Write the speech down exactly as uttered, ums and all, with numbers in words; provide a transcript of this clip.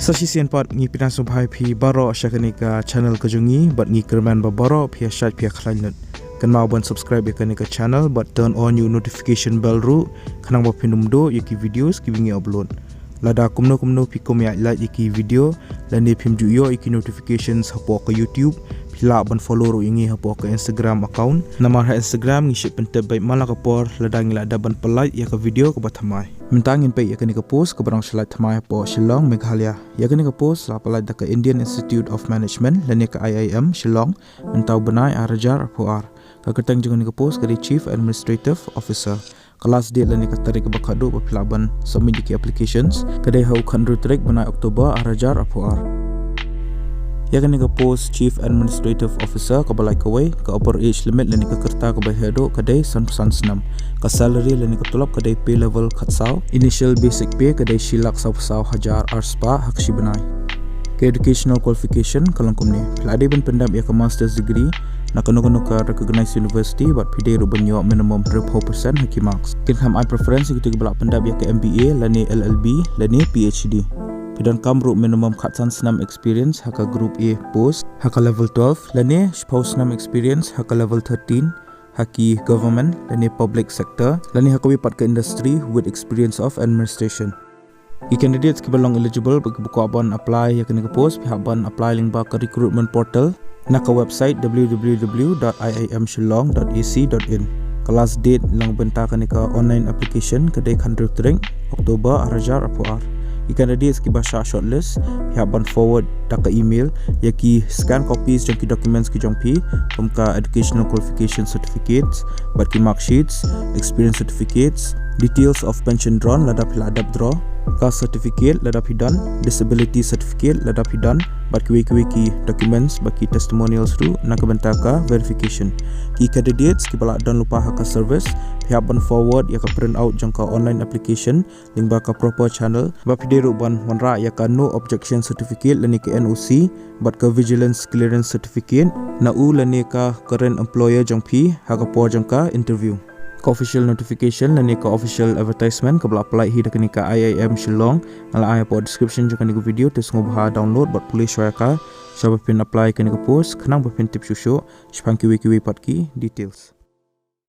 Sa shisien pat ngi pyndonkam sngewbha ïa phi baroh sha kane ka channel ka jong ngi, bad ngi kyrmen ba baroh phi ïa shait phi ïa khlaiñ lut. Kynmaw ban subscribe ïa kane ka channel bad turn on ïa u notification bell ruh, khnang ba phin ym duh ïa ki videos kiba ngi upload. Lada kumno kumno phi kum ïa like ïa ki video lane phim ju ïoh ïa ki notifications hapoh ka YouTube, phi lah ban follow ruh ïa ngi hapoh ka Instagram account. Namar ha Instagram ngi shait pyntip beit man la ka por lada ngi la dep ban pynlait ïa ka video kaba thymmai. Mynta ngin peit ïa kane ka post kaba dang sha lait thymmai hapoh Shillong, Meghalaya. Ïa kane ka post la pynlait da ka Indian Institute of Management lane ka I I M Shillong, mynta u bnai ar hajar arphew ar. Ka kyrteng jong kane ka post ka dei Chief Administrative Officer. Ka last date lane ka tarik kaba khadduh ba phi lah ban submit ïa ki applications ka dei ha u khathynriew tarik bnai October ar hajar arphew ar. Ïa kane ka post Chief Administrative Officer kaba lai kawei, ka upper age limit lane ka rta kaba heh duh ka dei sanphew san snem. Ka salary lane ka tulop ka dei pay level khatsaw. Initial basic pay ka dei shi lak sawphew saw hajar ar spah ha ka shi bnai. Ka educational qualification ka long kumne: phi la dei ban pyndep ïa ka master's degree na kano kano ka recognized university bad phi dei ruh ban ïoh minimum hynriewphew percent ha ki marks. Kin kham ai preference ïa kito kiba la pyndep ïa ka M B A lane L L B lane P H D. Phi donkam ruh minimum khatsan snem experience ha ka group A post ha ka level twelve lane shiphew snem experience ha ka level thirteen ha ki government lane public sector lane ha kawei pat ka industry with experience of administration. Ki candidates kiba long eligible bad kiba kwah ban apply ïa kane ka post, phi hap ban apply lyngba ka recruitment portal na ka website w w w dot i i m shillong dot a c dot in. Ka last date na ka bynta kane ka online application ka dei khathynriew tarik October ar hajar arphew ar. Ki candidates kiba shah shortlist, phi hap ban forward da ka email ïa ki scanned copies jong ki documents ki jong phi, kum ka educational qualification certificates bad ki mark sheets, experience certificates, details of pension drawn lada phi la dep draw, caste certificate lada phi don, disability certificate lada phi don, bad kiwei kiwei ki documents bad ki testimonials ruh na ka bynta ka verification. Ki candidates kiba la don lypa ha ka service, phi hap ban forward ïa ka print out jong ka online application lyngba ka proper channel, bad phi dei ruh ban wanrah ïa ka no objection certificate lane ka N O C bad ka vigilance clearance certificate na u lane ka current employer jong phi ha ka por jong ka interview. Ka official notification lane ka official advertisement kaba la pynlait hi da kane ka I I M Shillong nga la ai hapoh description jong kane ka video, te sngewbha download bad pule shuwa ïa ka shwa ba phin apply kane ka post khnang ba phin tip shuh shuh shaphang kiwei kiwei pat ki details.